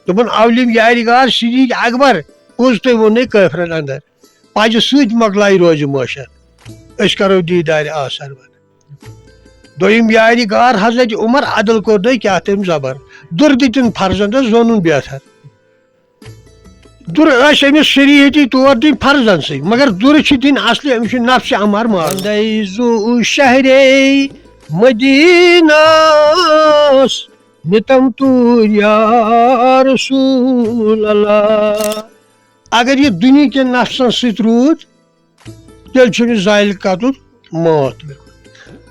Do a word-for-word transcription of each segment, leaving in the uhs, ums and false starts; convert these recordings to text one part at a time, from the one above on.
دوٚپُن، اولِم یارِ غار صدیق اکبر، پوٚز تۄہہِ ووٚنُے کٲفرن اندر، پجہِ سۭتۍ مۄکلایہِ روزِ مٲشر، أسۍ کرو دیٖدارِ آسر ون۔ دوٚیِم یارِ غار حضرت عمر، عدل کوٚر نَے کیٛاہ تٔمۍ زبر، دُر دِتِن فرزندس زونُن بیتھر۔ دُر ٲسۍ أمِس شریعتی طور دِنۍ فرضن سۭتۍ، مگر دُر چھِ دِنۍ اصلی، أمِس چھُ نفسِ امار مارُن۔ وندے زُو شہرے مدینس نِتم توٗرۍ یا رسول اللہ۔ اگر یہِ دُنیہکٮ۪ن نفسن سۭتۍ روٗد، تیٚلہِ چھُ أمِس زالہِ قتل موت۔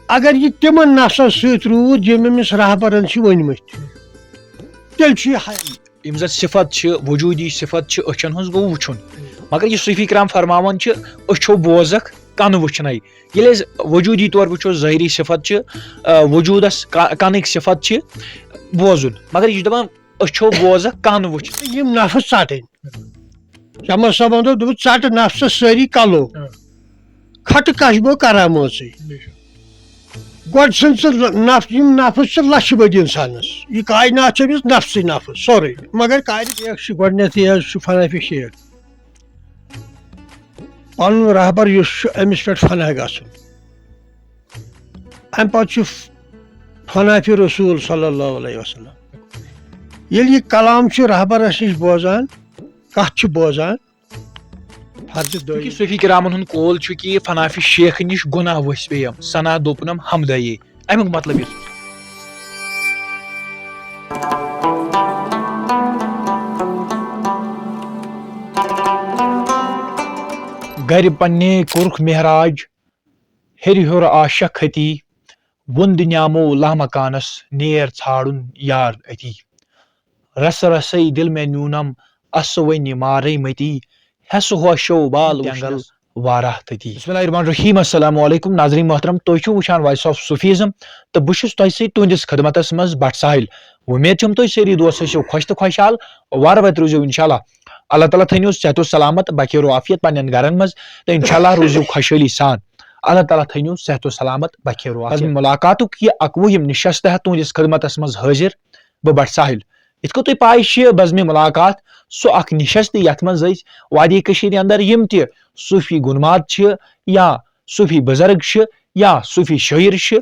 اگر یہِ تِمن نفسن سۭتۍ روٗد، یِم أمِس رہبرن چھِ ؤنۍمٕتۍ، تیٚلہِ چھُ یہِ حیال۔ یِم زن صفت چھِ، وجوٗدی صفت چھِ، أچھن ہٕنٛز گوٚو وٕچھُن۔ مگر یہِ صوفی کرام فرماوان چھِ، أچھو بوزکھ، کن وٕچھنَے۔ ییٚلہِ أسۍ وجوٗدی طور وٕچھو، ظٲہری صفت چھِ، آ، وجوٗدس کا-، کنٕکۍ صفت چھِ بوزُن۔ مگر یہِ چھُ دپان، أچھو بوزکھ، کن وٕچھ۔ یِم نفس ژٹٕنۍ۔ شمس صٲبن دوٚپ، دوٚپُن، ژٹہٕ نفسس سٲری کلو۔ آ۔ کھٹہٕ کشبو کرامٲژٕے۔ بے شک۔ گۄڈٕ ژھٕن ژٕ نف-، یِم نفس چھِ لچھِ بٔدۍ انسانس۔ یہِ کائنات چھِ أمِس نفسٕے نفس، سورُے۔ مگر کارِ شیخ چھِ گۄڈٕنیتھٕے حظ چھُ فنافی شیخ۔ پنُن رہبر یُس چھُ، أمِس پٮ۪ٹھ فنا گژھُن۔ امہِ پتہٕ چھُ فنافی رسول صلی اللہ علیہ وسلم۔ ییٚلہِ یہِ کلام چھُ رہبرس نِش بوزان، کتھ چھُ بوزان، فرض چونکہ دوٚیِم۔ صوفی کرامن ہُنٛد قول چھُ کہِ فنافی شیخ نِش گۄناہ ؤسۍ پیٚیَم، ثنا دوٚپنم حمدے۔ امیُک مطلب یُس گرِ پننے کوٚرُکھ معراج، ہیٚرِ ہیوٚر آ شیخ خطی، ووٚن دِ نیامو لامکانس، نیر ژھانڈُن یار أتی۔ رس رسے دل مےٚ نیونم، اسہٕ وۄنۍ مارے متی، ہٮ۪سہٕ ہوشو بال تینگل واراہ تتی۔ بسم اللہ الرحمن الرحیم، السلام علیکم ناظرین محترم، تُہۍ چھِو وٕچھان Voice of Sufism تہٕ بہٕ چھُس تۄہہِ سۭتۍ تُہنٛدِس خدمتس منٛز بٹ ساحل۔ وۄمید چھم تُہۍ سٲری دوست ٲسِو خۄش تہٕ خۄشحال، وارٕ وتہِ روٗزِو انشاءاللہ۔ اللہ تعالیٰ تھٲینو صحت و سلامت، بخیر و عافیت پننٮ۪ن گرن منٛز تہٕ انشاءاللہ روٗزِو خۄشحٲلی سان۔ اللہ تعالیٰ تھٲینو صحت و سلامت، بخیر و عافیت۔ بزمِ ملاقاتُک یہِ اکوُہِم نشست ہٮ۪تھ تُہنٛدِس خدمتس منٛز حٲضِر بہٕ بٹ ساحل۔ یِتھ کٔنۍ تۄہہِ پاے چھِ، بزمِ ملاقات سُہ اکھ نشست یتھ منٛز أسۍ وادی کٔشیٖرِ اندر یِم تہِ صوفی گُنماد چھِ یا صوفی بزرگ چھِ یا صوفی شٲعر چھِ،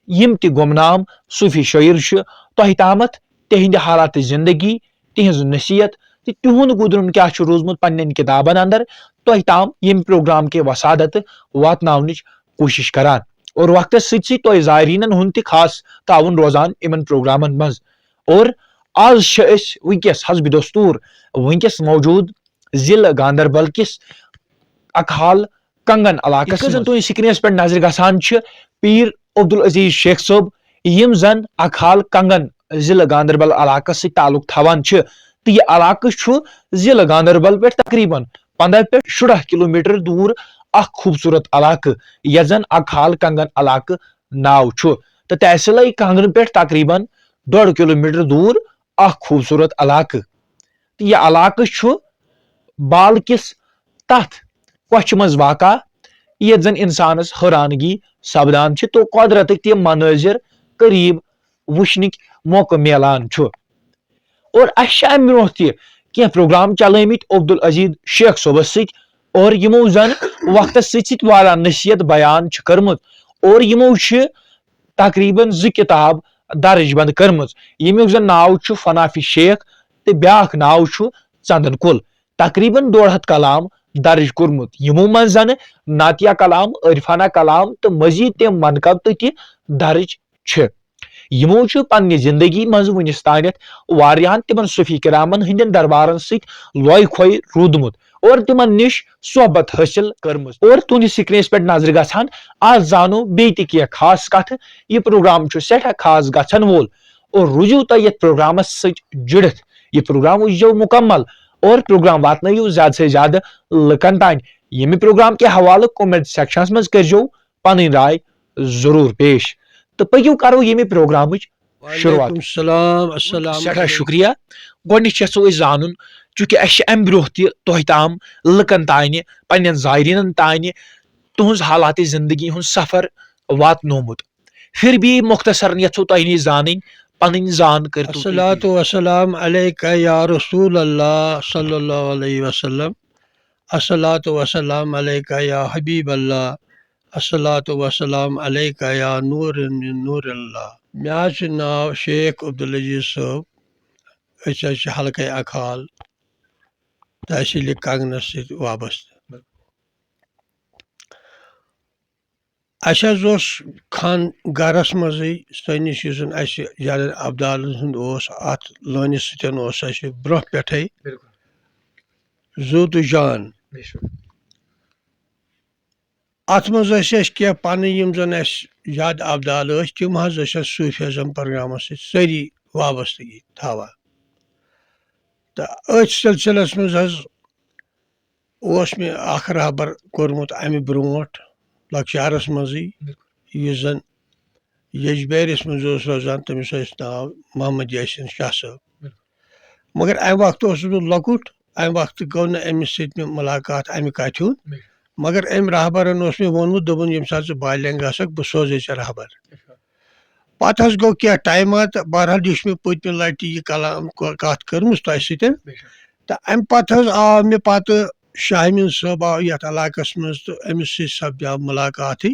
یِم تہِ گمنام صوفی شٲعر چھِ، تۄہہِ تامتھ تِہنٛدِ حالات زندگی، تِہنٛز نصیحت تہٕ تِہُنٛد گُزرُن کیٛاہ چھُ روٗزمُت پننٮ۪ن کِتابن اندر، تۄہہِ تام ییٚمہِ پروگرام کہِ وسادت واتناونٕچ کوٗشش کران۔ اور وقتس سۭتۍ سۭتۍ تۄہہِ زائرینن ہُنٛد تہِ خاص تعاوُن روزان یِمن پروگرامن منٛز۔ اور آز چھِ أسۍ وٕنکیٚس حسبِ دستور وٕنکیٚس موجود ضلع گاندربل کِس اکہال کنگن علاقس یِتھ کٔنۍ زن منٛز۔ تُہۍ سکرینس پٮ۪ٹھ نظرِ گژھان چھِ، پیٖر عبدالعزیز شیخ صٲب، یِم زن اکہال کنگن ضلع گاندربل علاقس سۭتۍ تعلق تھاوان چھِ، تہٕ یہِ علاقہٕ چھُ ضلع گاندربل پٮ۪ٹھ تقریباً پنداہ پٮ۪ٹھ شُراہ کلومیٹر دوٗر اکھ خوٗبصوٗرت علاقہٕ، یتھ زن اکہال کنگن علاقہٕ ناو چھُ، تہٕ تحصیلے کنگنہٕ پٮ۪ٹھ تقریباً ڈۄڈ کلومیٹر دوٗر اکھ خوٗبصوٗرت علاقہٕ۔ تہٕ یہِ علاقہٕ چھُ بال کِس تتھ کۄچھِ منٛز واقع، ییٚتہِ زن انسانس حٲرانگی سپدان چھِ، تو قۄدرتٕکۍ تِم منٲظر قریب وٕچھنٕکۍ موقعہٕ میلان چھُ۔ اور اسہِ چھِ امہِ برونٛہہ تہِ کینٛہہ پروگرام چلٲومٕتۍ عبدالعزیز شیخ صٲبس سۭتۍ، اور یِمو زن وقتس سۭتۍ سۭتۍ واریاہ نصیحت بیان چھِ کٔرمٕژ، اور یِمو چھِ تقریباً زٕ کِتاب درج بند کٔرمٕژ، ییٚمیُک زن ناو چھُ فنافی شیخ تہٕ بیاکھ ناو چھُ ژندن کُل۔ تقریباً ڈۄڈ ہتھ کلام درج کوٚرمُت، یِمو منٛز زن نعتیہ کلام، عارفانہ کلام تہٕ مزید تِم منقب تہٕ تہِ درج چھِ۔ یِمو چھُ پننہِ زندگی منٛز وُنِس تانٮ۪تھ واریاہن تِمن صوفی کرامن ہٕنٛدٮ۪ن دربارن سۭتۍ لۄے کھۄے روٗدمُت اور تِمن نِش صحبت حٲصِل کٔرمٕژ۔ اور تُہنٛدِس سکرینس پٮ۪ٹھ نظرِ گژھان، آز زانو بیٚیہِ تہِ کینٛہہ خاص کتھٕ۔ یہِ پروگرام چھُ سٮ۪ٹھاہ خاص گژھن وول اور روٗزِو تۄہہِ یتھ پروگرامس سۭتۍ جُڑِتھ۔ یہِ پروگرام وٕچھزیو مُکمل اور پروگرام واتنٲیِو زیادٕ سے زیادٕ لُکن تام۔ ییٚمہِ پروگرام کہِ حوالہٕ comment sectionس منٛز کٔرزیو پنٕنۍ راے ضروٗر پیش۔ تہٕ پٔکِو کرو ییٚمہِ پروگرامٕچ شروٗعات۔ وعلیکم السلام، السلام سٮ۪ٹھاہ علیکم۔ شُکریہ۔ گۄڈٕنِچ یژھو أسۍ زانُن، چونکہ اَسہِ چھِ اَمہِ برونٛہہ تہِ تۄہہِ تام، لُکن تانۍ، پننٮ۪ن زائرینن تانۍ تُہنٛز حالات زندگی ہُنٛد سفر واتنومُت۔ پھر بھی مختصرن یژھو تۄہہِ نِش زانٕنۍ، پنٕنۍ زان کٔرتو تُہۍ الصلاۃ تہِ۔ والسلام علیک یا رسول اللہ صلی اللہ علیہ وسلم۔ الصلاۃ والسلام علیک یا حبیب اللہ۔ الصلاۃ والسلام علیک یا نور من نور اللہ۔ مےٚ حظ چھُ ناو شیخ عبدالعزیز صٲب۔ أسۍ حظ چھِ حلقہ اقحال تحصیل کنگنس سۭتۍ وابستہٕ۔ اَسہِ حظ اوس خان گرس منٛزٕے سٲنِس یُس زن اَسہِ جادٕ ابدالن ہُنٛد اوس، اَتھ لٲنہِ سۭتۍ اوس اَسہِ برٛونٛہہ پٮ۪ٹھَے بِلکُل۔ زُو تہٕ جان۔ بے شک۔ اَتھ منٛز ٲسۍ اَسہِ کینٛہہ پنٕنۍ یِم زن اَسہِ جادٕ ابدال ٲسۍ، تِم حظ ٲسۍ اَسہِ صوٗفیزم پروگرامس سۭتۍ سٲری وابستگی تھاوان۔ تہٕ أتھۍ سلسلس منٛز حظ اوس مےٚ اکھ رہبر کوٚرمُت امہِ برونٛٹھ لۄکچارس منٛزٕے، بِلکُل۔ یُس زن یجبیٲرِس منٛز اوس روزان، تٔمِس اوس ناو محمد یاسین شاہ صٲب۔ بِلکُل۔ مگر امہِ وقتہٕ اوسُس بہٕ لۄکُٹ، امہِ وقتہٕ گوٚو نہٕ أمِس سۭتۍ مےٚ مُلاقات امہِ کتھِ ہُنٛد۔ بِلکُل۔ مگر أمۍ رہبرن اوس مےٚ ووٚنمُت، دوٚپُن، "ییٚمہِ ساتہٕ ژٕ بالینگ گژھکھ، بہٕ سوزے ژےٚ رہبر۔" اچھا۔ پتہٕ حظ گوٚو کینٛہہ ٹایما، تہٕ بہرحال یہِ چھُ مےٚ پٔتمہِ لٹہِ یہِ کلام ک-، کتھ کٔرمٕژ تۄہہِ سۭتۍ۔ بے شک۔ تہٕ امہِ پتہٕ حظ آو مےٚ پتہٕ شاہ امین صٲب آو یتھ علاقس منٛز تہٕ أمِس سۭتۍ سپدیو مُلاقاتٕے۔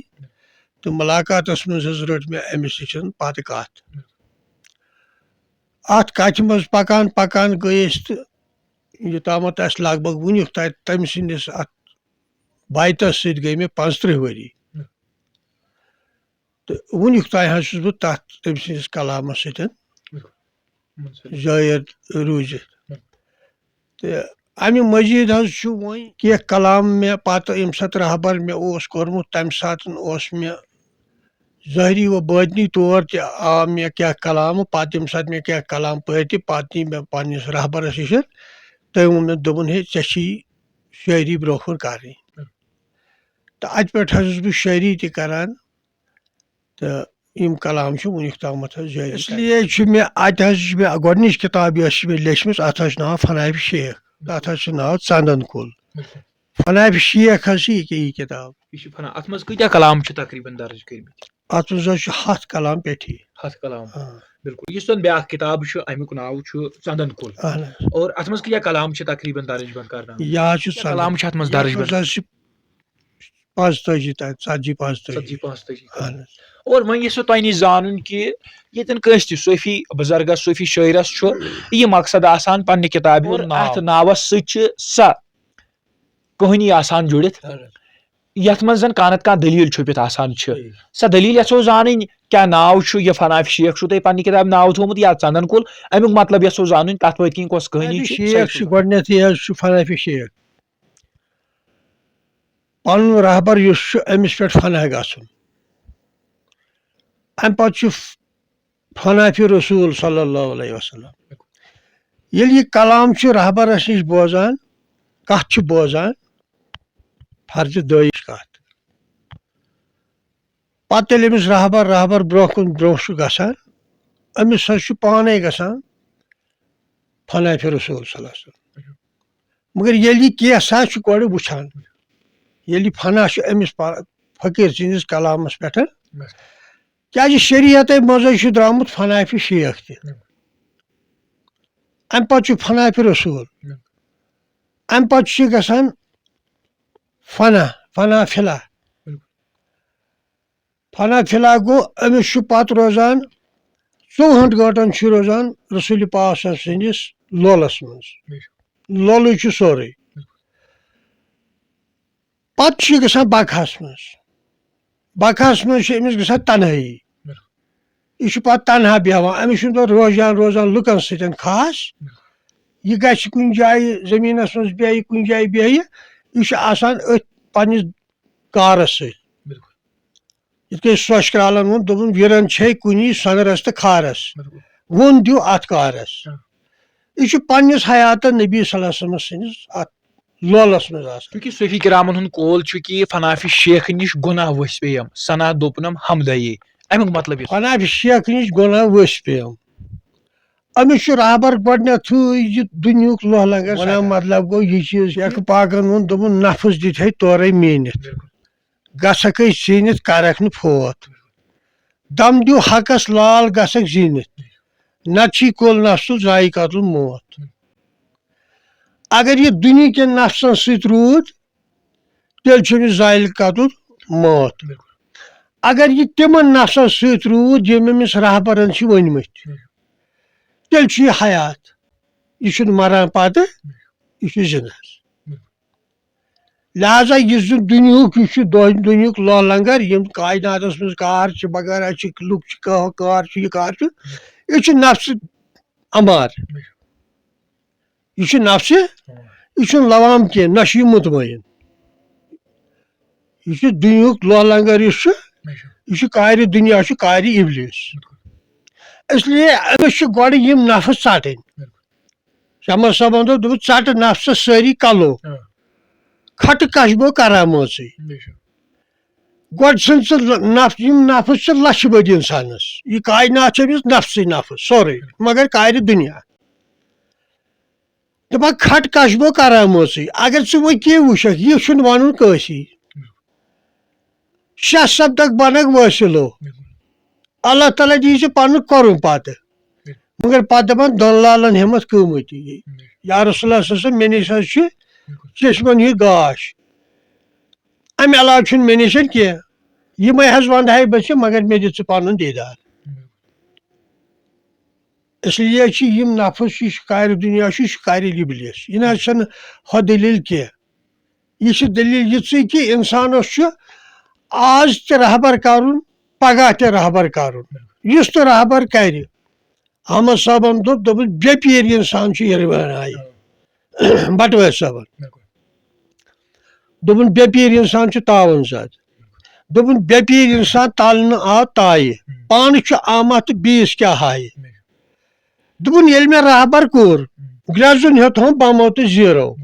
تہٕ مُلاقاتس منٛز حظ رٔٹ مےٚ أمِس نِش پتہٕ کتھ۔ اتھ کتھِ منٛز پکان پکان گٔے أسۍ تہٕ یوٚتامتھ اسہِ لگ بگ وُنیُک تام تٔمۍ سٕنٛدِس اتھ بایتس سۭتۍ گٔے مےٚ پانٛژترٕٛہ ؤری۔ تہٕ وُنیُک تام حظ چھُس بہٕ تتھ تٔمۍ سٕنٛدِس کلامس سۭتۍ بِلکُل۔ منسلک۔ زٲیِد روٗزِتھ۔ تہٕ امہِ مزید حظ چھُ وۄنۍ کینٛہہ کلام مےٚ پتہٕ ییٚمہِ ساتہٕ رہبر مےٚ اوس کوٚرمُت، تمہِ ساتہٕ اوس مےٚ ظٲہری و باطنی طور تہِ آو مےٚ کینٛہہ کلام، پتہٕ ییٚمہِ ساتہٕ مےٚ کینٛہہ کلام پٔرۍ تہِ، پتہٕ نی مےٚ پننِس رہبرس نِش، تٔمۍ ووٚن مےٚ، دوٚپُن، "ہے، ژےٚ چھِی شٲعری برونٛہہ کُن کرٕنۍ۔" تہٕ اتہِ پٮ۪ٹھ حظ چھُس بہٕ شٲعری تہِ کران۔ تہٕ یِم کلام چھِ وُنیُک تامتھ حظ جٲری۔ اس لیے چھُ مےٚ، اتہِ حظ چھِ مےٚ گۄڈٕنِچ کِتاب یۄس چھِ مےٚ لیچھمٕژ، اتھ حظ چھُ ناو فناف شیخ۔ تتھ حظ چھُ ناو ژندن کُل۔ بِلکُل۔ فناف شیخ حظ چھِ یہِ، یہِ کِتاب۔ یہِ چھِ فنا-، اتھ منٛز کۭتیاہ کلام چھِ تقریباً درج کٔرمٕتۍ؟ اتھ منٛز حظ چھِ ہتھ کلام پیٚٹھی۔ ہتھ کلام۔ آ۔ بِلکُل۔ یُس زن بیٛاکھ کِتاب چھُ، امیُک ناو چھُ ژندن کُل۔ اہن حظ۔ اور اتھ منٛز کۭتیاہ کلام چھِ تقریباً درج بر کرنہٕ آمٕتۍ؟ یہِ حظ چھُ کۭتیاہ ژندن۔ کلام چھِ اتھ منٛز یہِ درج حظ بر؟ حظ چھِ پانٛژتٲجی تام، ژتجی پانٛژتٲجی۔ ژتجی پانٛژتٲجی۔ اہن حظ۔ اور وۄنۍ یژھو تۄہہِ نِش زانُن کہِ ییٚتٮ۪ن کٲنٛسہِ تہِ صوفی بُزرگس، صوفی شٲعرس چھُ یہِ مقصد آسان پننہِ کِتابہِ ہُنٛد اور ناو۔ اتھ ناوس سۭتۍ چھِ سۄ کہانی آسان جُڑِتھ، اہن حظ۔ یتھ منٛز زن کانٛہہ نتہٕ کانٛہہ دٔلیٖل چھُپِتھ آسان چھِ۔ صحیح۔ سۄ دٔلیٖل یژھو زانٕنۍ، کیٛاہ ناو چھُ، یہِ فناف شیخ چھُو تۄہہِ پننہِ کِتابہِ ناو تھوٚومُت یا ژندن کُل، امیُک مطلب یژھو زانٕنۍ، تتھ پٔتۍ کِنۍ کۄس کہانی فناف چھِ، سۄ شیخ یژھو چھُ زانٕنۍ۔ گۄڈٕنیتھٕے حظ چھُ فناف شیخ۔ پنُن رہبر یُس چھُ، أمِس پٮ۪ٹھ فنا گژھُن۔ اَمہِ پتہٕ چھُ فنافِ رسول صلی اللہ علیہ وسلم۔ ییٚلہِ یہِ کلام چھُ رہبرس نِش بوزان، کتھ چھُ بوزان، فرض دٲیِش کتھ۔ پتہٕ ییٚلہِ أمِس رہبر، رہبر برونٛہہ کُن برونٛہہ چھُ گژھان، أمِس حظ چھُ پانے گژھان فنافِ رسول صلی اللہ علیہ وسلم۔ مگر ییٚلہِ یہِ کینٛژھا چھُ گۄڈٕ وٕچھان، ییٚلہِ یہِ فنا چھُ أمِس پا-، فقیٖر سٕنٛدِس کلامس پٮ۪ٹھ، بس۔ کیٛازِ شریعتے منٛزے چھُ درٛامُت فنافِ شیخ تہِ۔ بِلکُل۔ اَمہِ پتہٕ چھُ فنافِ رسول۔ بِلکُل۔ اَمہِ پتہٕ چھُ گژھان فنا، فنا فلا۔ بِلکُل۔ فنا فلا گوٚو، أمِس چھُ پتہٕ روزان، ژوٚوُہن گٲنٛٹن چھُ روزان رسول پاک صلی اللہ علیہ وسلم سٕنٛدِس لولس منٛز۔ بِلکُل۔ لولٕے چھُ سورُے۔ بِلکُل۔ پتہٕ چھُ یہِ گژھان بقہس منٛز۔ بقہس منٛز چھِ أمِس گژھان تنہٲیی۔ بِلکُل۔ یہِ چھُ پتہٕ تنہا بیٚہوان۔ أمِس چھُنہٕ پتہٕ روزان، روزان لُکن سۭتۍ خاص۔ بِلکُل۔ یہِ گژھِ کُنہِ جایہِ زٔمیٖنس منٛز بیٚہہِ، کُنہِ جایہِ بیٚہہِ، یہِ چھُ آسان أتھۍ پننِس کارس سۭتۍ۔ بِلکُل۔ یِتھ کٔنۍ سۄچھ کرٛالن ووٚن، دوٚپُن، "ویرن چھے کُنی سۄنرس تہٕ کھارس، بِلکُل۔ ووٚن دیو اتھ کارس۔" ہاں۔ یہِ چھُ پننِس حیاتن نبی صلی اللہ علیہ وسلم سٕنٛدِس اتھ لولس منٛز آسان۔ چونکہ صوفی کرامن ہُنٛد قول چھُ کہِ فنافِ شیخ نِش گۄناہ ؤسۍ پیٚیَم، ثنا دوٚپنم حمدے۔ امیُک مطلب یہِ۔ فنافِ شیخ نِش گۄناہ ؤسۍ پیٚیَم۔ أمِس چھُ رہبر گۄڈٕنیتھٕے یہِ دُنیہُک لوہ لنگر ونان سکان۔ مطلب گوٚو یہِ چیٖز کہِ شیخ پاکن ووٚن، دوٚپُن، "نفس دِتھ ہے تورے میٖنِتھ۔ بِلکُل۔ گژھکھ ہے زیٖنِتھ، کرکھ نہٕ فوت۔ دم دیو حقس لال، گژھکھ زیٖنِتھ۔" نتہٕ چھُ یہِ کُل نفس ذائقہ الموت۔ اگر یہِ دُنیہکٮ۪ن نفسن سۭتۍ روٗد، تیٚلہِ چھُ أمِس ذائقہ الموت۔ اگر یہِ تِمن نفسن سۭتۍ روٗد، یِم أمِس رہبرن چھِ ؤنۍمٕتۍ، تیٚلہِ چھُ یہِ حیات۔ یہِ چھُنہٕ مران پتہٕ، یہِ چھُ زِندٕ حظ۔ لہذا یُس زن دُنیہُک یہِ چھُ، دۄہ دُنیہُک لوہ لنگر، یِم کائناتس منٛز کار چھِ، بغٲر اَسہِ چھِ لُکھ چھِ، کار چھُ، یہِ کار چھُ، یہِ چھُ نفسِ امار۔ یہِ چھُ نفسِ، یہِ چھُنہٕ لوام کینٛہہ، نہ چھُ یہِ مطمئن۔ یہِ چھُ دُنیہُک لوہ لنگر یُس چھُ، یہِ چھُ کارِ دُنیا، چھُ کارِ ابلیس۔ اس لیے أمِس چھِ گۄڈٕ یِم نفس ژٹٕنۍ۔ شمس صٲبن دوٚپ، دوٚپُن، "ژٹہٕ نفسس سٲری کلو، آ۔ کھٹہٕ کشبو کرامٲژٕے۔" بے شک۔ گۄڈٕ ژھٕن ژٕ ل-، نف-، یِم نفس چھِ لچھِ بٔدۍ انسانس۔ یہِ کائنات چھِ أمِس نفسٕے نفس سورُے، مگر کارِ دُنیا۔ دپان، "کھٹہٕ کشبو کرامٲژٕے۔" اگر ژٕ وۄنۍ کینٛہہ وٕچھکھ، یہِ چھُنہٕ ونُن کٲنٛسی۔ شاہ سبدک بنکھ وٲصلو۔ اللہ تعالیٰ دِیہِ ژےٚ پنُن کرُن پتہٕ۔ مگر پتہٕ دپان، "دۄن لالن ہٮ۪متھ قۭمتی یہِ۔ یا رسول اللہ صلی اللہ علیہ وسلم، مےٚ نِش حظ چھُ چشمن ہُنٛد گاش۔ امہِ علاوٕ چھُنہٕ مےٚ نِش کینٛہہ۔ یِمے حظ ونہٕ ہاے بہٕ ژےٚ، مگر مےٚ دِ ژٕ پنُن دیٖدار۔" اس لیے چھِ یِم نفس، یہِ شکارِ دُنیا چھُ، یہِ شکارِ ابلیس۔ یہِ نہ حظ چھنہٕ ہۄ دٔلیٖل کینٛہہ۔ یہِ چھِ دٔلیٖل یِژٕے کہِ انسانس چھُ آز تہِ رہبر کرُن، پگاہ تہِ رہبر کرُن۔ یُس تہِ رہبر کرِ، احمد صٲبن دوٚپ، دوٚپُن، "بے پیٖر انسان چھُ یِروَن آیہِ۔" بٹوٲرۍ صٲبن۔ دوٚپُن، "بے پیٖر انسان چھُ تاوَن زد۔" دوٚپُن، "بے پیٖر انسان تلنہٕ آو تایہِ۔ پانہٕ چھُ آمت تہٕ بیٚیِس کیٛاہ ہایہِ؟" دوٚپُن، "ییٚلہِ مےٚ رہبر کوٚر، گرٛٮ۪زُن ہیوٚتہَم بمو تہٕ زیٖرو۔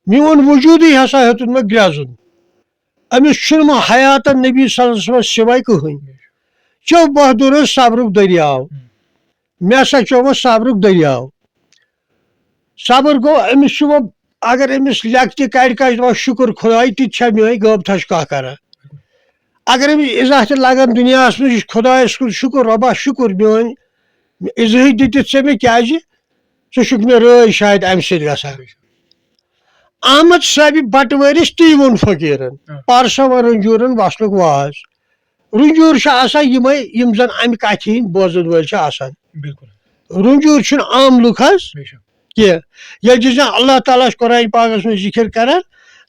میون وجوٗدٕے ہسا ہیوٚتُن مےٚ گرٛٮ۪زُن۔ أمِس چھُنہٕ وۄنۍ حیاتن نبی صلی اللہ علیہ وسلم سوائے کٕہٕنۍ۔ چیو بہادُرن صبرُک دٔریاو۔ مےٚ ہسا چیو وۄنۍ صبرُک دٔریاو۔" صبر گوٚو، أمِس چھُ وۄنۍ، اگر أمِس لیٚکھ تہِ کَڑِ کَڑِ، دَپان، "شُکُر خۄداے، تہِ تہِ چھا میٲنۍ غٲب تھَش کانٛہہ کران؟" اگر أمِس عزت تہِ لگان دُنیاہَس منٛز، یہِ چھُ خۄدایَس کُن، "شُکُر رۄبا، شُکُر، میٲنۍ عزتٕے دِتِتھ ژےٚ مےٚ، کیٛازِ ژٕ چھُکھ مےٚ رٲضۍ شاید اَمہِ سۭتۍ گژھان۔" احمد صٲبِ بٹوٲرِس تی ووٚن فقیٖرن، آ۔ "پارسا وَ رنجورن وصلُک واز۔" رنجور چھِ آسان یِمے، یِم زن امہِ کتھِ ہٕنٛدۍ بوزن وٲلۍ چھِ آسان۔ بِلکُل۔ رنجور چھُنہٕ عام لُکھ حظ بے شک۔ کینٛہہ۔ ییٚلہِ زن اللہ تعالیٰ چھُ قرآن پاکس منٛز ذِکِر کران،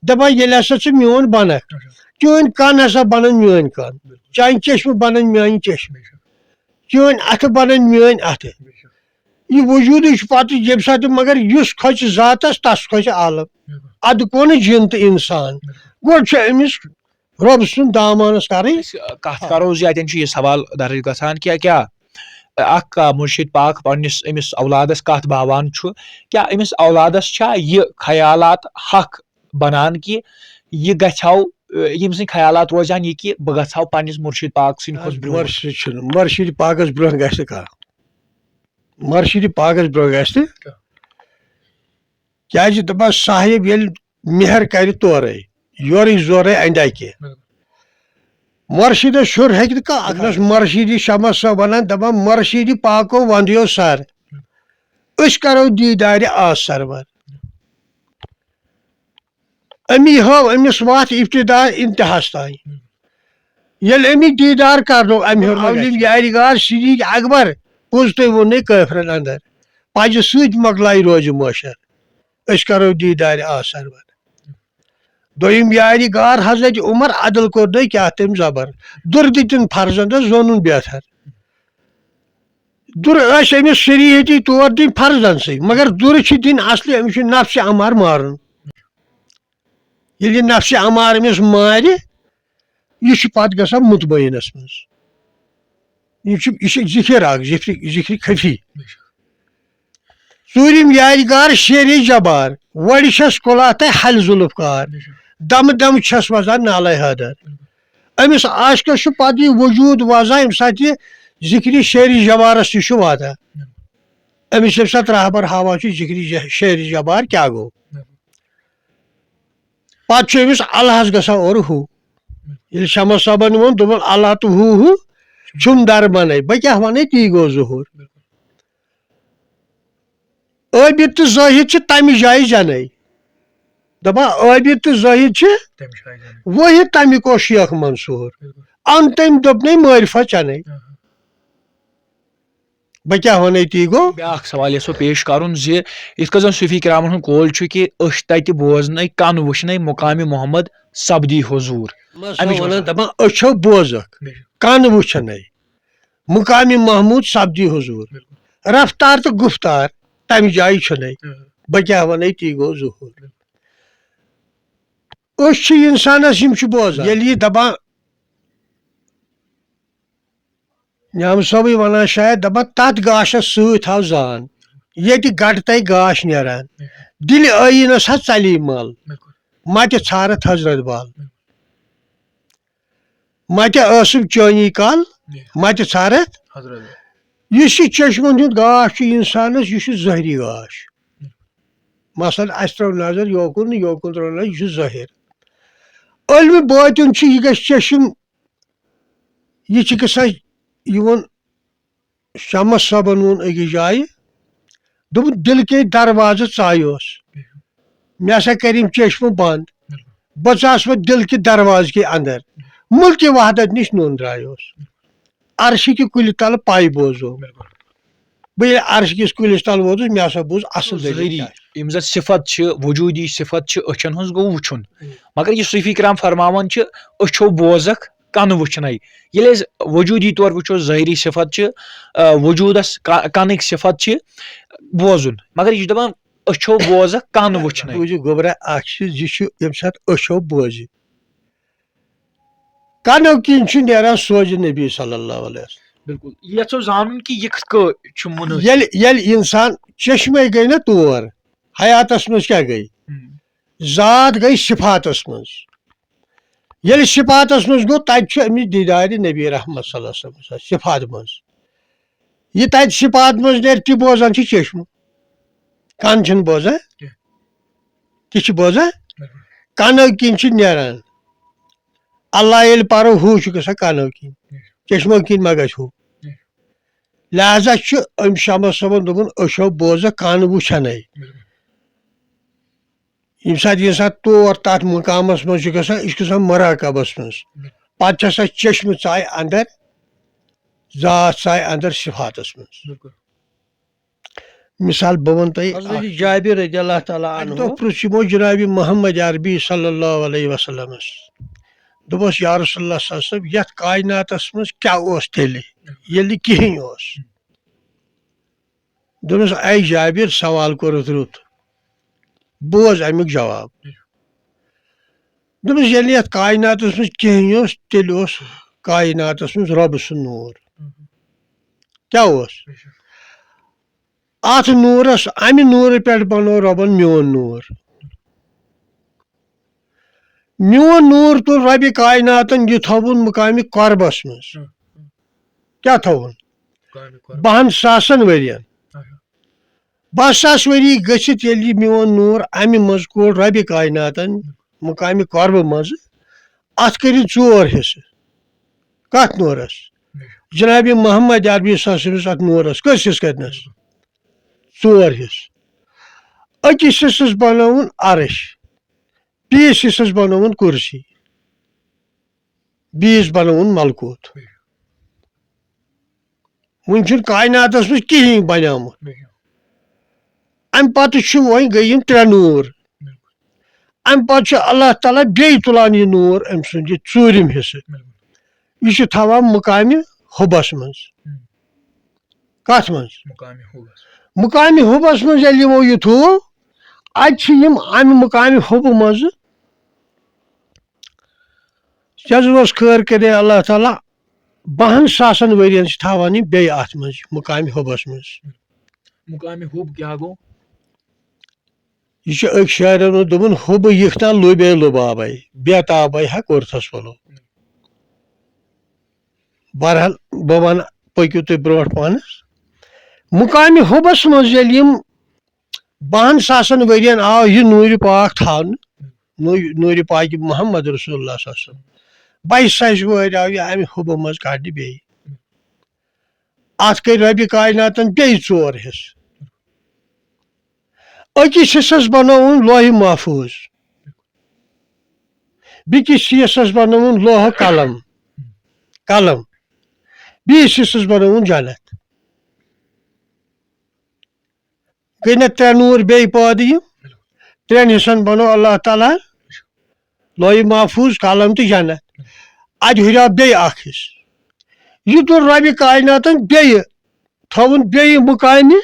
دپان، "ییٚلہِ ہسا ژٕ میون بنکھ، اچھا۔ چٲنۍ کن ہسا بنن میٲنۍ کن، بِلکُل۔ چانہِ چشمہٕ بنن میٲنۍ چشمہٕ، بے شک۔ چٲنۍ اتھٕ بنن میٲنۍ اتھٕ۔" بے شک۔ یہِ وجوٗدٕے چھُ پتہٕ ییٚمہِ ساتہٕ، مگر یُس کھۄژِ ذاتس، تس کھۄژِ عالم۔ بِلکُل۔ ادٕ کون جِن تہٕ انسان۔ بِلکُل۔ گۄڈٕ چھُ أمِس رۄب سُنٛد دامانس کرٕنۍ۔ أسۍ، آ، کتھ کرو زِ اتٮ۪ن چھُ یہِ سوال درٕج گژھان، کیٛاہ، کیٛاہ اکھ، آ، مُرشِد پاک پننِس أمِس اولادس کتھ باوان چھُ، کیٛاہ أمِس اولادس چھا یہِ خیالات حق بنان کہِ یہِ گژھِ ہاو، آ، یِم سٕنٛدۍ خیالات روزِ ہن یہِ کہِ بہٕ گژھٕ ہاو پننِس مُرشِد پاک سٕنٛدِ کھۄتہٕ برٛونٛہہ؟ مرشد چھُنہٕ، مرشد پاکس برٛونٛہہ گژھِ کانٛہہ۔ مرشد پاکس برٛونٛہہ گژھِ نہٕ۔ کیٛازِ دپان صاحب ییٚلہِ مہر کرِ تورے، یورٕچ زورے اندے کینٛہہ۔ بِلکُل۔ مرشدس ہیوٚر ہیٚکہِ نہٕ کانٛہہ۔ اگر مرشدی شمس صٲب ونان، دپان، "مرشدی پاکو وندیو سر، أسۍ کرو دیٖدارِ آز سرور۔" أمی ہٲو أمِس وتھ ابتدا انتہاہس تام۔ ییٚلہِ أمی دیٖدار کرنو، أمۍ ہیوٚر ما گژھِ؟ عالم یارِ غار صدیق اکبر پوٚز تۄہہِ ووٚنُے کٲفرن اندر، پزِ سۭتۍ مۄکلایہِ روزِ معاشر۔ أسۍ کرو دیٖدارِ آسر وَن۔ دوٚیِم یارِ غار حضرت عمر عدل کوٚر نَے کیٛاہ تٔمۍ زبر۔ دُر دِتِن فرزندس زونُن بیتھر۔ دُر ٲسۍ أمِس شریعتی طور دِنۍ فرزن سۭتۍ، مگر دُر چھِ دِنۍ اصلی، أمِس چھُ نفسِ امار مارُن۔ ییٚلہِ یہِ نفسِ امار أمِس مارِ، یہِ چھُ پتہٕ گژھان مطمئنس منٛز۔ یہِ چھُ، یہِ چھُ ذِکِر اکھ، ذِکرِ، ذِکرِ خفی۔ ژوٗرِم یارِ غار شیرِ جبار، وۄڑِ چھَس کُلاتَے حلِ ذوالفقار۔ دمہٕ دمہٕ چھَس وزان نالے حٲدر۔ أمِس عاشقس چھُ پتہٕ یہِ وجوٗد وزان، ییٚمہِ ساتہٕ یہِ ذِکرِ شیرِ جبارس نِش چھُ واتان۔ أمِس ییٚمہِ ساتہٕ رہبر ہاوان چھُ ذِکرِ ج-، شیرِ جبار کیٛاہ گوٚو۔ پتہٕ چھُ أمِس اللہس گژھان اورٕ ہُہ۔ ییٚلہِ شمس صٲبن ووٚن، دوٚپُن، "اللہ تہٕ ہُہ ہُہ چھُم درمنَے، بہٕ کیٛاہ وَنَے، تی گوٚو ظہوٗر۔ عٲبِد تہٕ زٲہِد چھِ تَمہِ جایہِ زَنَے۔ دَپان عٲبِد تہٕ زٲہِد چھِ تَمہِ جایہِ زَنَے۔ وٲحِد تَمیُک اوس شیخ منصوٗر۔ بِلکُل۔ اَن تٔمۍ دوٚپ نے معرفت ژےٚ نے۔ آہا۔ بہٕ کیٛاہ وَنَے، تی گوٚو۔ بیٛاکھ سوال یَژھو پیش کَرُن زِ یِتھ کٔنۍ زَن صوٗفی کرامَن ہُنٛد قول چھُ کہِ أچھ تَتہِ بوزنَے، کَن وٕچھنَے، مُقامِ محمد سَپدی حضوٗر۔ اَمِچ وَنان وَسَتھ۔ دَپان أچھو بوزَکھ، بِلکُل۔ کَن وٕچھنَے، مُقامِ محمود سَپدی حضوٗر۔ بِلکُل۔ رفتار تہٕ گُفتار تَمہِ جایہِ چھُنَے۔ آ۔ بہٕ کیٛاہ وَنَے، تی گوٚو ظہوٗر۔ بِلکُل۔ أچھ چھِ اِنسانَس، یِم چھِ بوزان۔ ییٚلہِ یہِ دَپان، نعمت صٲبٕے وَنان شاید، دَپان، "تَتھ گاشَس سۭتۍ تھاو زان، ییٚتہِ گَٹہٕ تَے گاش نیران۔ دِلہِ ٲییٖنَس ہا ژَلی مَل، بِلکُل۔ مَتہِ ژھارَتھ حضرت بَل۔ مَتہِ ٲسٕم چٲنی کَل، مَتہِ ژھارَتھ حضرت بَل۔" یُس یہِ چشمَن ہُنٛد گاش چھُ اِنسانَس، یہِ چھُ ظٲہری گاش۔ مثلاً، اَسہِ ترٛٲو نظر یوکُن، یوکُن ترٛٲو نظر، یہِ چھُ ظٲہِر۔ عٲلمِ باطن چھُ، یہِ گژھِ چشم، یہِ چھِ گژھان یِوان شمس صٲبن ووٚن أکِس جایہِ، دوٚپُن، "دِل کے دروازٕ ژایوس، مےٚ ہسا کٔرِم چشمہٕ بنٛد، بہٕ ژاس وۄنۍ دِل کہِ دروازٕ کے اندر، مُلکہِ وحدت نِش نوٚن درٛایوس۔" عرشہِ کہِ کُلہِ تل پاے بوزو۔ بہٕ ییٚلہِ عرشہِ کِس کُلِس تل ووتُس، مےٚ ہسا بوٗز اصل دٔلیٖل ظٲہری، کیٛاہ چھِ۔ یِم زن صفت چھِ، وجوٗدی صفت چھِ، أچھن ہٕنٛز گوٚو وٕچھُن۔ مگر یہِ صوٗفی کرام فرماوان چھِ، أچھو بوزکھ، کَنہٕ وٕچھنَے۔ ییٚلہِ أسۍ وجوٗدی طور وٕچھو، ظٲہری صفت چھِ، آ، وجوٗدس کا-، کَنٕکۍ صفت چھِ بوزُن۔ مگر یہِ چھُ دَپان، أچھو بوزکھ، کَن وٕچھنَے۔ بوٗزِو گوٚبرا، اَکھ چیٖز، یہِ چھُ ییٚمہِ ساتہٕ أچھو بوزِ، کَنو کِنۍ چھُ نیران سوزِ نبی صلی اللہ علیہ وسلم۔ بِلکُل۔ یہِ یَژھو زانُن کہِ یہِ کِتھ کٔنۍ چھُ مُنٲسِب۔ ییٚلہِ، ییٚلہِ اِنسان چشمَے گٔے نہ تور، حیاتَس منٛز کیٛاہ گٔے؟ ہُم۔ ذات گٔے صفاتَس منٛز۔ ییٚلہِ صفاتَس منٛز گوٚو، تَتہِ چھُ أمِس دیٖدارِ نبی رحمت صلی اللہ علیہ وسلم صفات منٛز۔ یہِ تَتہِ صفات منٛز نیرِ، تہِ بوزان چھِ چشمہٕ۔ کَن چھِنہٕ بوزان، کینٛہہ۔ تہِ چھِ بوزان۔ بِلکُل۔ کَنو کِنۍ چھِ نیران۔ اللہ ییٚلہِ پَرو، ہُہ چھُ گژھان کَنو کِنۍ۔ بِلکُل۔ چشمو کِنۍ ما گژھِ ہُہ؟ بِلکُل۔ لہذا چھُ أمۍ شمس صٲبَن دوٚپمُت، أچھو بوزکھ، کَن وٕچھنَے۔ بِلکُل۔ ییٚمہِ ساتہٕ، ییٚمہِ ساتہٕ تور تَتھ مُقامَس منٛز چھُ گژھان، یہِ چھُ گژھان مُراقبَس منٛز۔ بِلکُل۔ پَتہٕ چھِ آسان چشمہٕ ژاے اَندَر، ذات ژاے اَندَر صفاتَس منٛز۔ بِلکُل۔ مثال بہٕ وَنہٕ تۄہہِ حضرت اَکھ۔ جابر رضی اللہ تعالیٰ اَکہِ عنہ۔ دۄہ پرٛژھ یِمو جنابِ محمد عربی صلی اللہ علیہ وسلمَس۔ دوٚپُس، "یا رسول اللہ صلی اللہ علیہ وسلم، یَتھ کائناتَس منٛز کیٛاہ اوس تیٚلہِ، ییٚلہِ نہٕ کِہیٖنۍ اوس؟" دوٚپمَس، "اے جابر، سوال کوٚرُتھ رُت، بوز اَمیُک جواب۔" دوٚپمَس، "ییٚلہِ نہٕ یَتھ کائناتَس منٛز کِہیٖنۍ اوس، تیٚلہِ اوس کائناتَس منٛز رۄبہٕ سُنٛد نوٗر۔" کیٛاہ اوس؟ اَتھ نوٗرَس، اَمہِ نوٗرٕ پٮ۪ٹھ بَنوو رۄبَن میون نوٗر۔ میون نوٗر تُل رۄبِ کائناتَن، یہِ تھووُن مُقامِ قربَس منٛز۔ کیٛاہ تھووُن؟ مُقامِ قرب۔ بَہَن ساسَن ؤرِیَن۔ اچھا۔ بَہہ ساس ؤری گٔژھِتھ، ییٚلہِ یہِ میون نوٗر اَمہِ منٛز کوٚڑ رۄبِ کائناتَن مُقامِ قربہٕ منٛزٕ، اَتھ کٔرِن ژور حصہٕ۔ کَتھ نوٗرَس؟ جنابِ محمد عربی صٲب سٕنٛدِس اَتھ نوٗرَس کٔژ حصہٕ کَرنَس؟ ژور حصہٕ۔ أکِس حصَس بَنٲوٕن عرش، بیٚیِس حصَس بَنٲوٕن کُرسی، بیٚیِس بَنٲوٕن ملکوٗت۔ وُنہِ چھُنہٕ کائناتَس منٛز کِہیٖنۍ بَنیومُت۔ اَمہِ پَتہٕ چھُ، وۄنۍ گٔے یِم ترٛےٚ نوٗر۔ اَمہِ پَتہٕ چھُ اللہ تعالیٰ بیٚیہِ تُلان یہِ نوٗر، أمۍ سُنٛد یہِ ژوٗرِم حصہٕ۔ یہِ چھُ تھاوان مُقامِ حُبَس منٛز۔ کَتھ منٛز؟ مُقامِ حُبَس۔ مُقامِ حُبَس منٛز ییٚلہِ یِمو یہِ تھوو، اَتہِ چھِ یِم اَمہِ مُقامِ حُبہٕ منٛزٕ جذبس خٲر کٔرِتھ اللہ تعالیٰ بَہَن ساسَن ؤرِین چھِ تھاوان یِم بیٚیہِ اَتھ منٛز، مُقامِ حُبَس منٛز۔ مُقامِ حُب کیٛاہ گوٚو؟ یہِ چھُ أکۍ شٲعرَن ووٚن، دوٚپُن، "حُبہٕ یِکھ نا لُبے لُبابَے، بے تابَے ہا کوٚرتھَس پھوٚلو۔" بہرحال، بہٕ وَنہٕ، پٔکِو تُہۍ برونٛٹھ پَہنَس۔ مُقامِ حُبَس منٛز ییٚلہِ یِم بَہَن ساسَن ؤرِین آو یہِ نوٗرِ پاک تھاونہٕ، نوٗ-، نوٗرِ پاکِ محمد رسول اللہ صلی اللہ علیہ وسلم۔ بَہہِ ساسہِ وٲرۍ آو یہِ اَمہِ حُبہٕ منٛز کَڑنہٕ بیٚیہِ۔ اتھ کٔرۍ رۄبِ کایناتن بیٚیہِ ژور حصہٕ۔ أکِس حصس بنووُن لوح محفوظ، بیٚکِس حصس بنووُن لوح قلم، قلم، بیٚیِس حصس بنووُن جنت۔ گٔے نہ ترٛےٚ نوٗر بیٚیہِ پٲدٕ یِم؟ ترٛٮ۪ن حصن بنوو اللہ تعالیٰ لوح محفوظ، قلم تہٕ جنت۔ اتہِ ہُریو بیٚیہِ اکھ حصہٕ۔ یہِ تُل رۄبِ کایناتن بیٚیہِ، تھٲوُن بیٚیہِ مقامِ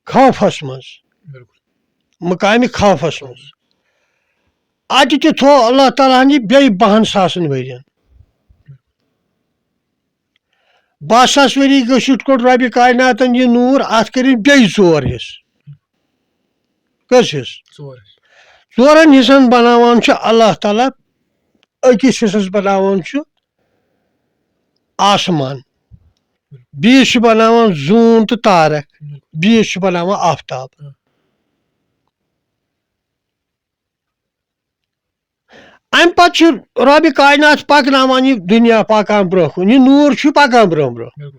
خوفس منٛز، بِلکُل۔ مقامِ خوفس منٛز۔ اتہِ تہِ تھوو اللہ تعالیٰ ہن یہِ بیٚیہِ بہن ساسن ؤرین۔ باہ ساس ؤری گٔژھِتھ کوٚڑ رۄبِ کایناتن یہِ نوٗر، اتھ کٔرِن بیٚیہِ ژور حصہٕ۔ کٔژ حصہٕ؟ ژور حصہٕ۔ ژورن حصن بناوان چھُ اللہ تعالیٰ، أکِس حصس بناوان چھُ آسمان، بیٚیِس چھُ بناوان زوٗن تہٕ تارک، بیٚیِس چھُ بناوان آفتاب۔ امہِ پتہٕ چھُ رۄبِ کاینات پکناوان یہِ دُنیا پکان برونٛہہ کُن، یہِ نوٗر چھُ پکان برونٛہہ برونٛہہ۔ بِلکُل۔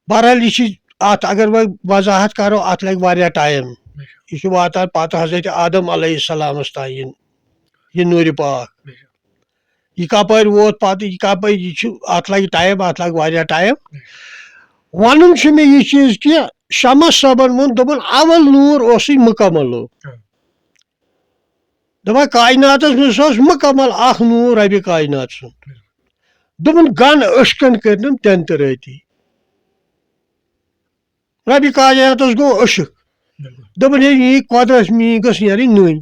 بہرحال، یہِ چھِ اتھ اگر وۄنۍ وضاحت کرو، اتھ لگہِ واریاہ ٹایم۔ بے شک۔ یہِ چھُ واتان پتہٕ حضرت آدم علیہ السلامس تام یہِ، یہِ نوٗرِ پاک۔ بے شک۔ یہِ کپٲرۍ ووت پتہٕ، یہِ کپٲرۍ، یہِ چھُ، اتھ لگہِ ٹایم، اتھ لگہِ واریاہ ٹایم۔ بے شک۔ ونُن چھُ مےٚ یہِ چیٖز کہِ شمس صٲبن ووٚن، دوٚپُن، اول نوٗر اوسُے مکمل۔ ہاں۔ دپان کایناتس منٛز اوس مکمل اکھ نوٗر ربِ کاینات سُنٛد۔ دوٚپُن گن عشقن کٔرنم تنتہٕ رٲتی۔ ربِ کایناتس گوٚو عشق۔ بِلکُل۔ دوٚپُن ہے میٛٲنۍ قۄدرت میٛٲنۍ گٔژھ نیرٕنۍ نٔنۍ۔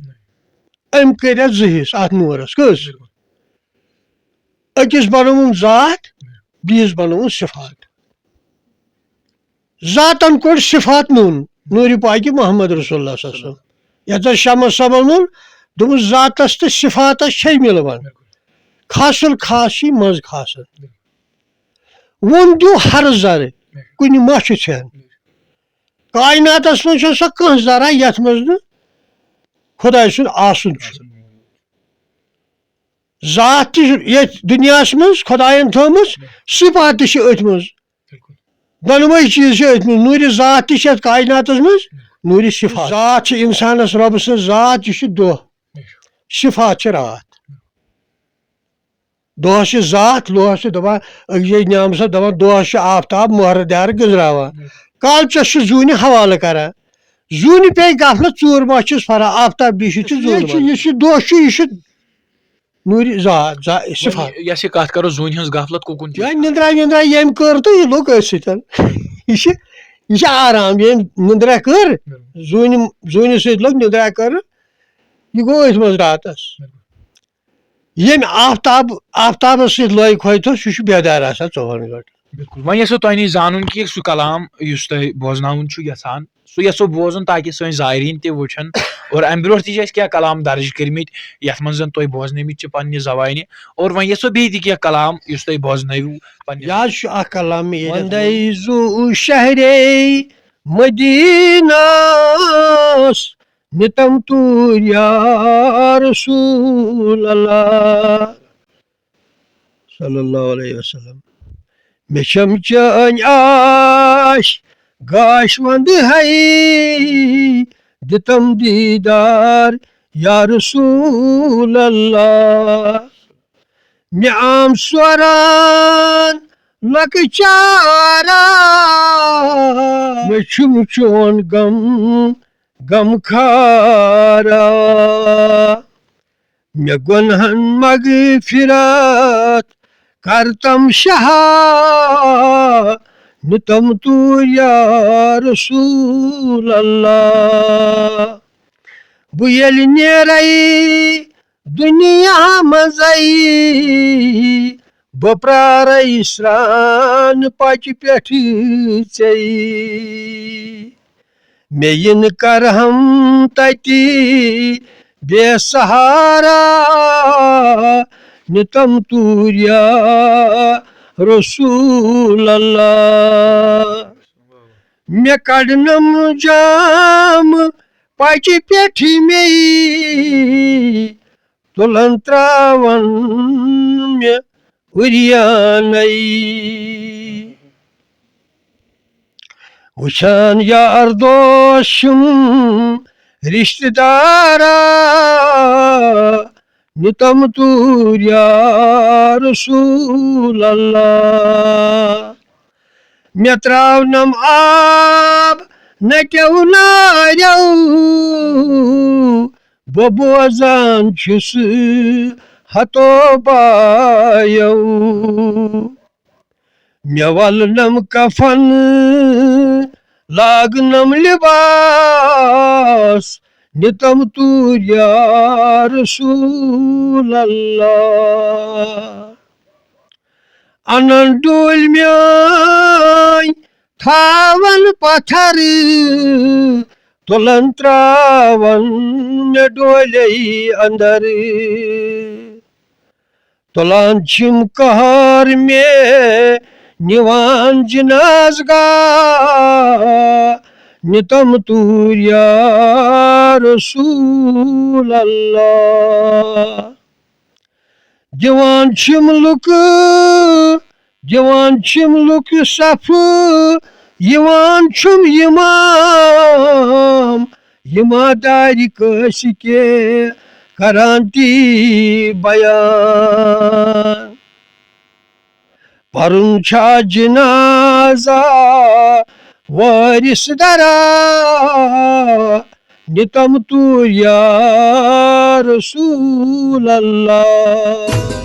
أمۍ کٔرۍ اتھ زٕ حصہٕ اتھ نوٗرس۔ کٔژ؟ بِلکُل۔ أکِس بنووُن ذات، بیٚیِس بنووُن صفات۔ ذاتن کوٚڑ صفات نوٚن نوٗرِ پاکہِ محمد رسول اللہ صلی اللہ علیہ وسلم۔ یتھ زن شمس صٲبن ووٚن، دوٚپُن ذاتس تہٕ صفاتس چھے مِلوان۔ خاص الخاص چھِ منٛز خاصن۔ ووٚن دیو ہر ذرٕ، کُنہِ ما چھُ ژھٮ۪ن۔ کایناتس منٛز چھےٚ سۄ کانٛہہ ذرا یتھ منٛز نہٕ خۄداے سُنٛد آسُن چھُ۔ ذات تہِ چھُ ییٚتھۍ دُنیاہَس منٛز خۄدایَن تھٲومٕژ، صفات تہِ چھِ أتھۍ منٛز۔ بِلکُل۔ دۄنوَے چیٖز چھِ أتھۍ منٛز۔ نوٗرِ ذات تہِ چھِ یَتھ کایناتَس منٛز، نوٗرِ صفات۔ ذات چھِ اِنسانَس رۄبہٕ سٕنٛز ذات، یہِ چھُ دۄہ، صفات چھِ راتھ۔ دۄہَس چھِ ذات، دۄہَس چھِ دَپان، أکۍ جایہِ نعام صٲب دَپان، دۄہَس چھُ آفتاب مۄہرٕ دیارٕ گٔنٛزراوان۔ کالچَس چھُ زوٗنہِ حوالہٕ کران۔ زوٗنہِ پیٚیہِ غفلت، ژوٗر ما چھُس پھران، آفتاب بِہِتھ چھُ زوٗن یہِ چھُ، وَنان۔ یہِ چھُ دۄہ چھُ، یہِ چھُ نوٗرِ ذات، ذا-، صفات۔ وۄنۍ یۄس یہِ کَتھ کَرو زوٗنہِ ہٕنٛز غفلت کُکُن چھِ؟ یہِ نِندرا وِندرا ییٚمۍ کٔر تہٕ یہِ لوٚگ أتھۍ سۭتۍ۔ یہِ چھِ، یہِ چھِ آرام، ییٚمۍ نِندرا کٔر، بِلکُل۔ زوٗنہِ، زوٗنہِ سۭتۍ لوٚگ نِندرا کٔر، یہِ گوٚو أتھۍ منٛز راتَس۔ بِلکُل۔ ییٚمۍ آفتاب، آفتابَس سۭتۍ لٲگۍ کھوتہِ، سُہ چھُ بیدار آسان ژوٚوُہَن گٲنٛٹَن۔ بِلکُل۔ وۄنۍ یَژھو تۄہہِ نِش زانُن کہِ سُہ کلام یُس تۄہہِ بوزناوُن چھُ یَژھان، سُہ یَژھو بوزُن تاکہِ سٲنۍ زائرین تہِ وٕچھن۔ اور اَمہِ برونٛٹھ تہِ چھِ اَسہِ کینٛہہ کلام درٕج کٔرمٕتۍ یَتھ منٛز زَن تۄہہِ بوزنٲومٕتۍ چھِ پننہِ زبانہِ۔ اور وۄنۍ یَژھو بیٚیہِ تہِ کینٛہہ کلام یُس تۄہہِ بوزنٲوِو پننہِ۔ یہِ حظ چھُ اکھ کلام مےٚ ییٚتٮ۪تھ وۄندَے زُو شہرے مدینس نِتم توٗرۍ یا رسول اللہ۔ صلی اللہ علیہ وسلم۔ مےٚ چھم چٲنۍ آش گاش وندٕ ہے، دِتم دیٖدار یا رسول اللہ۔ مےٚ آم سوران لۄکچارا، مےٚ چھُم چون غم غم خارا۔ مےٚ گۄنہن مغفرت کرتم شہا، نِتم توٗرۍ یا رسول اللہ۔ بہٕ ییٚلہِ نیرے دُنیا منٛزے، بہٕ پرارے سرٛان پچہِ پٮ۪ٹھ ژے۔ مےٚ یِن کرہم تتی بے سہارا، نِتم توٗرۍ یا رسول اللہ۔ مےٚ کڑنم جام پچہِ پٮ۪ٹھ مے، تُلن تراون مےٚ اُریانَے۔ وٕچھان یار دوس چھِم رِشتہٕ دارا، نِتَم توٗرۍ یا رسول اللہ۔ مےٚ ترٛاونَم آب نَٹیو ناریو، بہٕ بوزان چھُس ہتو بایو۔ مےٚ ولنم کفن، لاگنم لباس، نِتم توٗرۍ یا رسول اللہ۔ انان ڈوٗلۍ میٲنۍ، تھاون پتھر، تُلان تراون مےٚ ڈولے اندر۔ تُلان چھِم قہر مےٚ، نِوان جناز گاہ، نِتم توٗرۍ یا رسول اللہ۔ دِوان چھِم لُکہٕ، دِوان چھِم لُکہٕ صفہٕ، یِوان چھُم اِمام، اِمادارِ کٲنٛسہِ کینٛہہ کران تی بیان۔ پرُن چھا جنازہ وٲرِث درا، نِتم توٗرۍ یا رسول اللہ۔